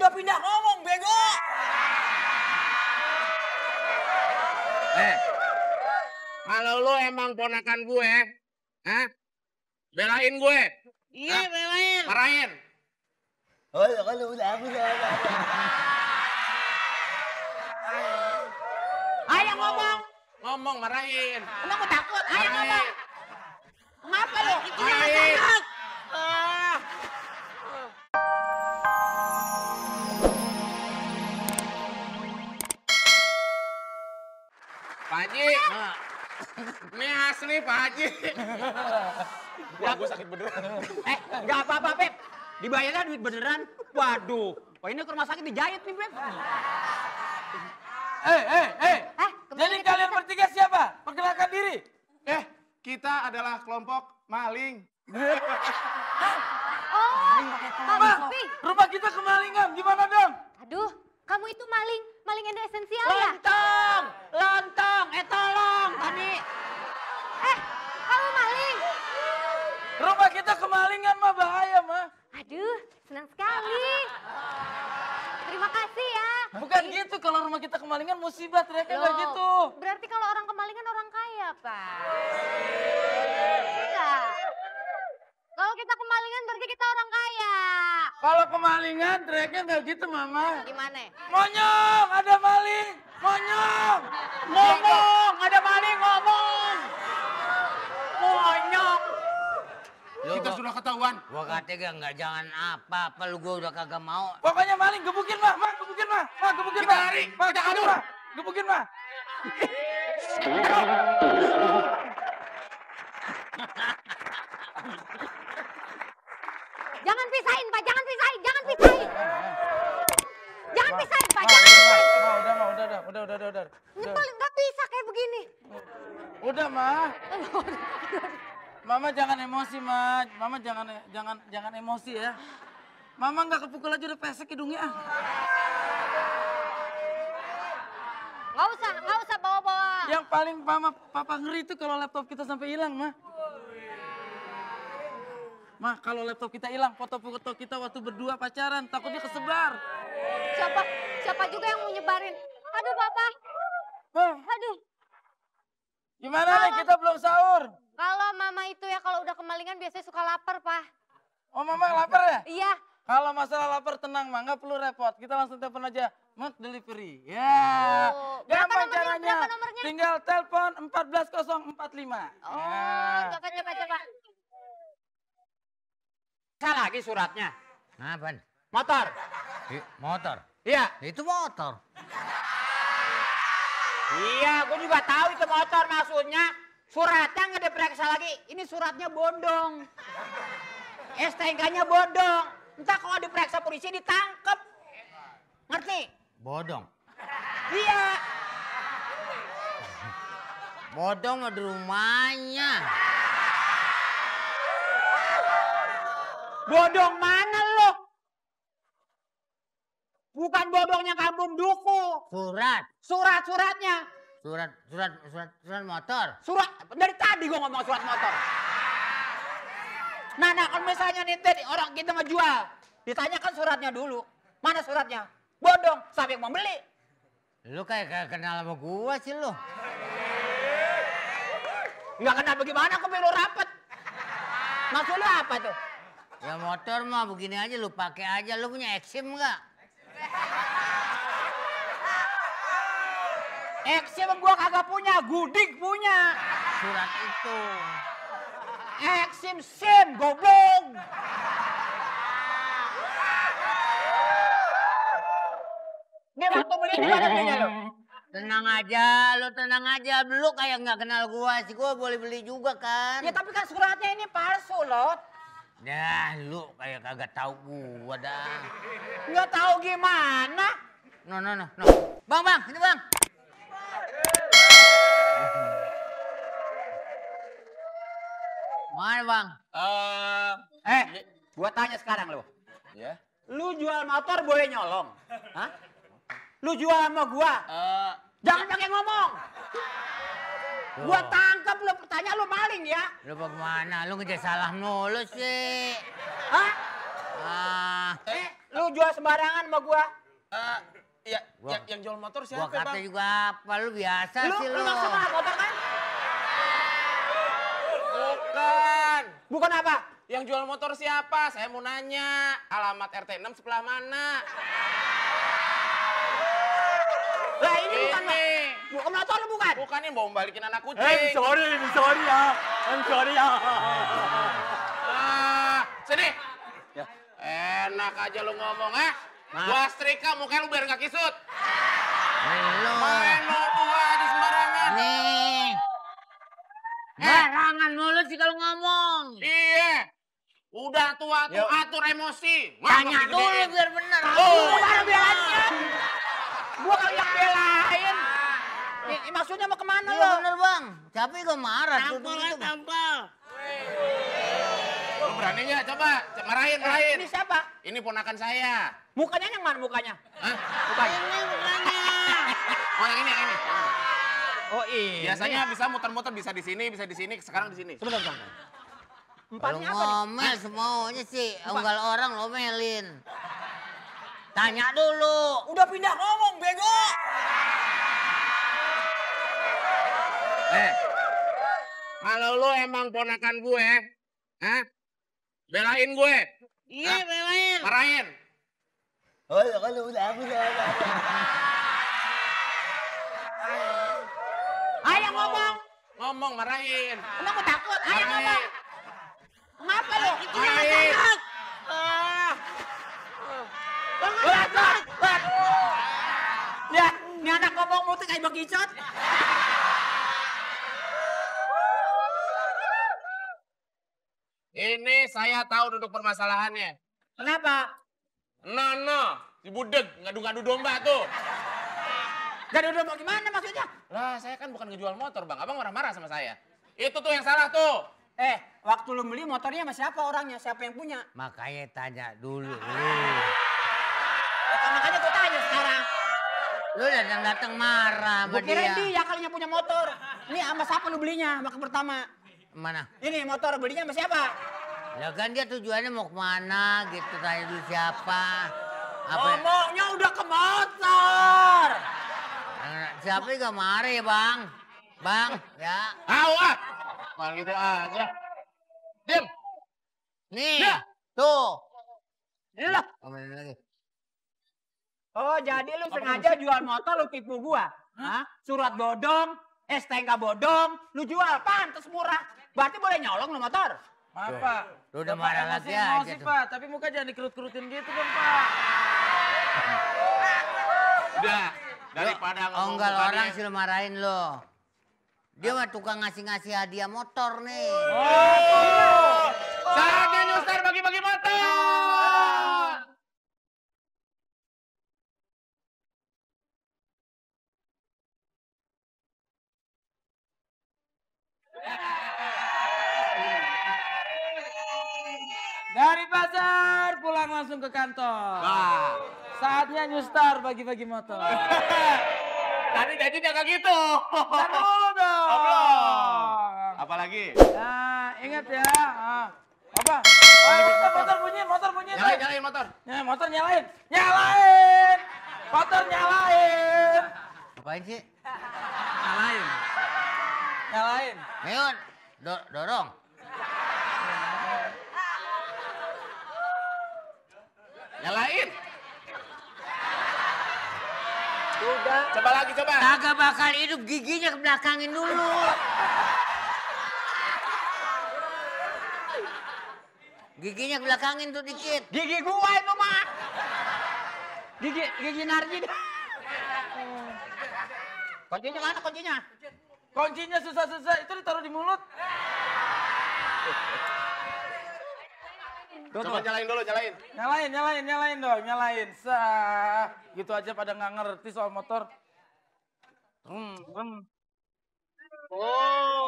Udah pindah ngomong, bego. Kalau lu emang ponakan gue, belain gue. Iya, belain. Marahin. Oh, kalau udah. Ayo ngomong. Ngomong, marahin. Emang gue takut. Ayo ngomong. Ngapa lu? Marahin. Pak Haji, ini asli Pak Haji. Wah, gue sakit beneran. Nggak apa-apa, Pep. Dibayarnya duit beneran. Waduh. Wah, ini ke rumah sakit dijahit nih, Pep. Jadi kalian bertiga siapa? Perkenalkan diri. Kita adalah kelompok maling. Pak, rumah kita kemalingan. Gimana dong? Aduh, kamu itu maling Endo esensial ya? Lontong. Tolong, tadi. Kamu maling? Rumah kita kemalingan mah bahaya mah. Aduh, senang sekali. Terima kasih ya. Bukan gitu, kalau rumah kita kemalingan musibah, teriaknya nggak gitu. Berarti kalau orang kemalingan orang kaya, Pak. Enggak. Kalau kita kemalingan berarti kita orang kaya. Kalau kemalingan teriaknya nggak gitu, Mama. Gimana? Monyong, ada maling. Monyong. Ngomong, ada maling ngomong. Monyong. Kita sudah ketahuan. Gua kata nggak jangan apa-apa lu, gua udah kagak mau. Pokoknya maling, gebukin mah, gebukin mah, gebukin Kita mah. lari, Mah, kita gebukin kabur. mah, gebukin mah. Jangan pisahin, Pak. Jangan pisahin. Jangan pisahin. Jangan pisahin, Pak. Jangan pisahin. Udah. Nggak bisa kayak begini. Udah, mah. Mama jangan emosi, mah. Mama jangan emosi ya. Mama nggak kepukul aja udah pesek hidungnya. Nggak usah bawa-bawa. Yang paling papa ngeri itu kalau laptop kita sampai hilang, mah. Mah, kalau laptop kita hilang, foto-foto kita waktu berdua pacaran, takutnya kesebar. Siapa juga yang mau nyebarin? Aduh, Papa. Mah, Aduh. gimana nih kita belum sahur? Kalau Mama itu ya kalau udah kemalingan biasanya suka lapar, Pak. Oh, Mama lapar ya? Iya. Kalau masalah lapar tenang, mah, nggak perlu repot. Kita langsung telepon aja, Mood Delivery. Ya, Berapa gampang nomornya? caranya. Berapa nomornya? Tinggal telepon 14045. Coba. Saya lagi suratnya. Apaan? Motor. Motor. Iya. Itu motor. Iya, gue juga tahu itu motor maksudnya. Suratnya nggak diperiksa lagi. Ini suratnya bodong. STNK-nya bodong. Entah kalau diperiksa polisi ditangkep. Ngerti? Bodong. Iya. Bodong mah di rumahnya. Bodong mana lo? Bukan bodongnya kampung Duku. Surat-suratnya. Surat motor. Surat, dari tadi gue ngomong surat motor. Nah, kalau misalnya nih orang kita mau jual, ditanyakan suratnya dulu. Mana suratnya? Bodong, siapa yang mau beli? Lu kayak kenal sama gua sih lu. Nggak kenal bagaimana, aku bilang rapet. Maksud lu apa tuh? Ya motor mah begini aja lu pakai aja. Lu punya Exim nggak? Exim gua kagak punya, Gudik punya. Surat itu. Exim SIM, goblok. Dia waktu beli di mana belinya lo? Tenang aja, lu tenang aja. Lu kayak nggak kenal gua sih. Gua boleh beli juga kan. Ya tapi kan suratnya ini palsu loh. Dah, lu kayak kagak tahu gua dah. Nggak tahu gimana. No. Bang, ini bang. Mana bang? Gua tanya sekarang lo. Ya. Lu jual motor boleh nyolong? Hah? Lu jual sama gua? Jangan pakai ngomong. Gua tangkap lu, tanya lu maling ya. Lu bagaimana? Lu ngejar salah mulu sih. Hah? Lu jual sembarangan sama gua. Yang jual motor Gua siapa, kata Bang? juga apa, lu biasa sih Lu lu. maksud apa motor kan? Bukan. Bukan apa? Yang jual motor siapa? Saya mau nanya. Alamat RT 6 sebelah mana? Lah ini bukan Ini. bukan motor lu bukan? Bukan yang mau balikin anak kucing. sorry ya. Sorry ya. Sini. Enak aja lu ngomong, ah. Gua setrika mukanya lu biar gak kisut. Lu. Main nuduh aja sembarangan. Nih. Barangan mulu sih kalau ngomong. Iya. Udah tua tuh atur emosi. Tanya dulu biar bener. Bukan belain. Gua kagak belain. Ini maksudnya mau kemana Iya lo? bener bang. Tapi gua marah. Tampol ya tampol. Lu berani nggak? Coba marahin. Ini siapa? Ini ponakan saya. Mukanya yang mana mukanya? Hah? Mukanya. Ini bukannya. Oh yang ini. Oh iya. Biasanya bisa muter-muter, bisa di sini, sekarang di sini. Sebentar. Kalau Empatnya apa nih? ngomel semuanya sih. Unggal orang lomelin. Tanya dulu. Udah pindah ngomong bego. Kalau lu emang ponakan gue, hah? Belain gue. Iya belain. Marahin. Oh kalau udah aku udah. Ayo ngomong. Ngomong, marahin. Emang gua takut. Ayo ngomong. Marahin. Ngapa lo? Marahin. Ya, ini anak ngomong mulut kayak bekicot. Ini saya tahu duduk permasalahannya. Kenapa? No, si budeg ngadu-ngadu domba tuh. Gak ada mau gimana maksudnya? Lah, saya kan bukan ngejual motor, Bang. Abang marah-marah sama saya. Itu tuh yang salah tuh. Waktu lu beli motornya sama siapa orangnya? Siapa yang punya? Makanya tanya dulu. Makanya gua tanya sekarang. Lu datang-datang marah sama Gua kira dia. dia kalinya punya motor. Ini sama siapa lu belinya? Sama pertama. Mana? Ini motor belinya sama siapa? Ya kan dia tujuannya mau kemana gitu. Tanya dulu siapa. Apa? Ngomongnya udah ke motor. Siapa gak marah ya bang? Bang, ya. Awas! Malah gitu aja. Diam! Nih, Ya. tuh. Ini loh. Komenin lagi. Oh, jadi lu sengaja jual motor lu tipu gua? Hah? Surat bodong, STNK bodong, lu jual pantes murah. Berarti boleh nyolong lu motor? Maaf Pak. Lu udah Bapak marah lagi emosi, aja tuh. Pak. Tapi muka jangan dikerut-kerutin gitu dong Pak. Udah. Daripada ngomong Onggal bukannya. orang sih lu marahin lo. Dia mah tukang ngasih-ngasih hadiah motor nih. Saatnya nyustar bagi-bagi motor! Dari pasar pulang langsung ke kantor. Wah. Saatnya nyustar bagi-bagi motor. Tadi janjinya kayak gitu. Ntar dulu dong. Belum. Apalagi? Nah, ingat ya. Apa? Oh, motor bunyi. Nyalain motor. Nyalain motor nyalain. Motor nyalain. Apain sih? Nyalain. Meon, dorong. Nyalain. Udah. Coba lagi, coba. Kagak bakal hidup, giginya ke belakangin dulu. Giginya ke belakangin tuh dikit. Gigi gua itu mah. Gigi Narji. Kuncinya mana kuncinya? Kuncinya susah-susah itu ditaruh di mulut. Coba nyalain dulu, nyalain. Nyalain dong. Sah. Gitu aja pada nggak ngerti soal motor. Oh.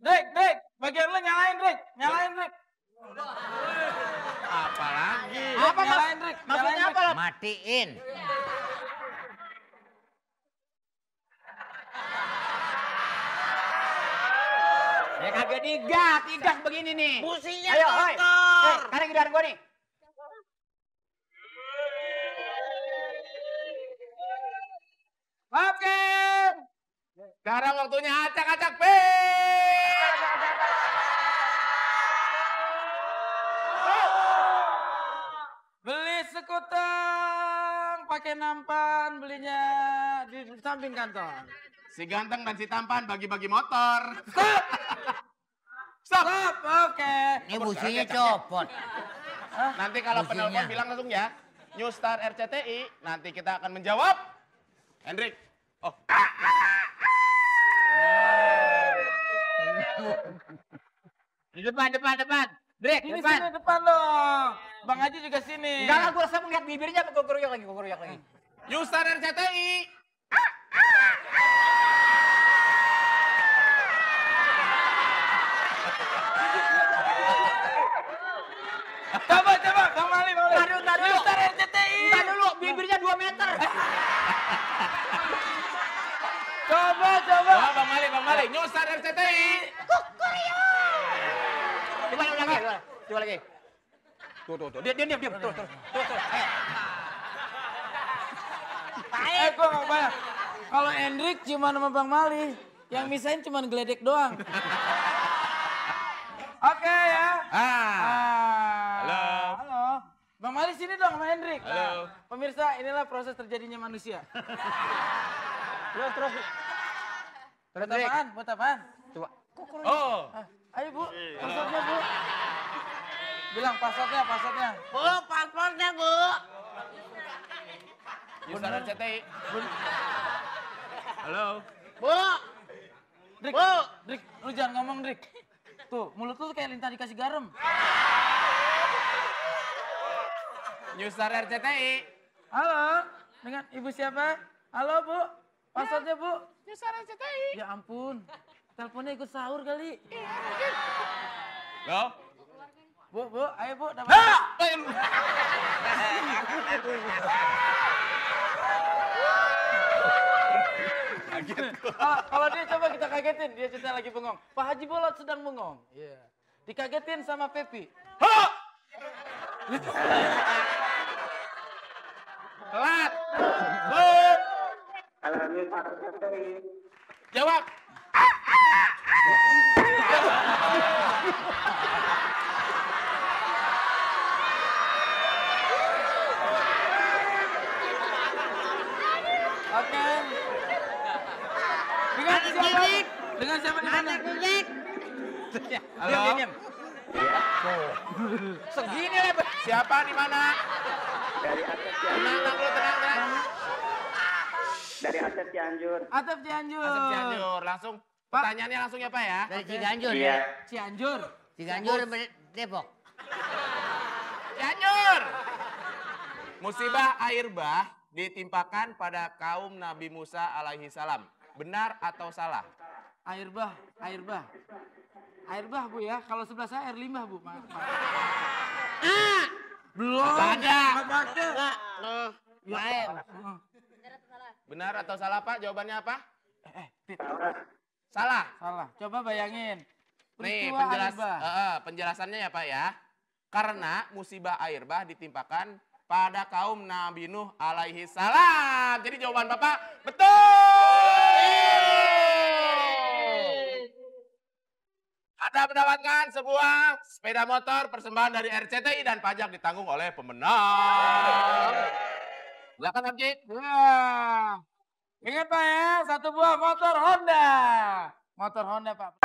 Dek, bagian lu nyalain, Dek. Apa lagi? Apa Nyalain, Dek. Maksudnya apa? Matiin. Ya kagak digas begini nih. Businya Ayo, hoi. kotor. Tarik giliran gua nih. Oke. Sekarang waktunya acak-acak pik. Beli sekutang pakai nampan, belinya di samping kantor. Si ganteng dan si tampan bagi-bagi motor. Stop. Stop. Stop. Oke. Ini businya copot. Nanti kalau Businya. penelpon bilang langsung ya, New Star RCTI, nanti kita akan menjawab. Hendrik. Oh. Di depan. Drek, Ini depan. sini depan dong. Bang Haji juga sini. Enggak lah, gua rasa melihat bibirnya gua keroyak lagi. New Star RCTI. Coba, Bang Mali. Ntar dulu. Star RCTI. Entar dulu, bibirnya 2 meter. Coba. Oh, Bang Mali. New Star RCTI. Coba lagi. Tuh. Diam. Tuh. Gua nggak bayar. Kalau Hendrik cuma sama Bang Mali. Yang misahin cuma geledek doang. Oke ya. Halo. Bang Mali sini dong sama Hendrik. Halo. Pemirsa, inilah proses terjadinya manusia. Terus. Buat apaan? Buat apaan? Coba. Oh. Ayo Bu, passwordnya Bu. Bilang passwordnya. Bu, paspornya Bu. New Star RCTI. Halo. Bu. Drik, Bu. Drik, lu jangan ngomong Drik. Tuh, mulut lu kayak lintah dikasih garam. New Star RCTI. Halo, dengan ibu siapa? Halo Bu, passwordnya Bu. New Star RCTI. Ya ampun, teleponnya ikut sahur kali. Loh. Bu, ayo Bu, dapat. Kalau dia coba kita kagetin, dia cerita lagi bengong. Pak Haji Bolot sedang bengong. Iya. Dikagetin sama Pepi. Telat. Jawab. Oke. Dengan siapa? Dengan siapa di mana? Halo. Diam. Segini lah. Siapa di mana? Tenang. Dari Asep Cianjur. Atap Cianjur. Asep Cianjur. Langsung. Pertanyaannya langsung ya Pak ya? Dari Ciganjur Iya. ya. Cianjur. Ciganjur Depok. Cianjur. Musibah air bah ditimpakan pada kaum Nabi Musa alaihi salam. Benar atau salah? Air bah. Air bah Bu ya. Kalau sebelah saya air limbah Bu. Belum. Ada. Baik. Benar atau salah Pak? Jawabannya apa? Tit, Salah. salah. Coba bayangin. Nih Peristiwa air bah. penjelasannya ya Pak ya. Karena musibah air bah ditimpakan pada kaum Nabi Nuh alaihi salam. Jadi jawaban Bapak betul. Anda mendapatkan sebuah sepeda motor persembahan dari RCTI dan pajak ditanggung oleh pemenang. Silakan Abjid. Ya. Ingat Pak ya, satu buah motor Honda. Motor Honda Pak.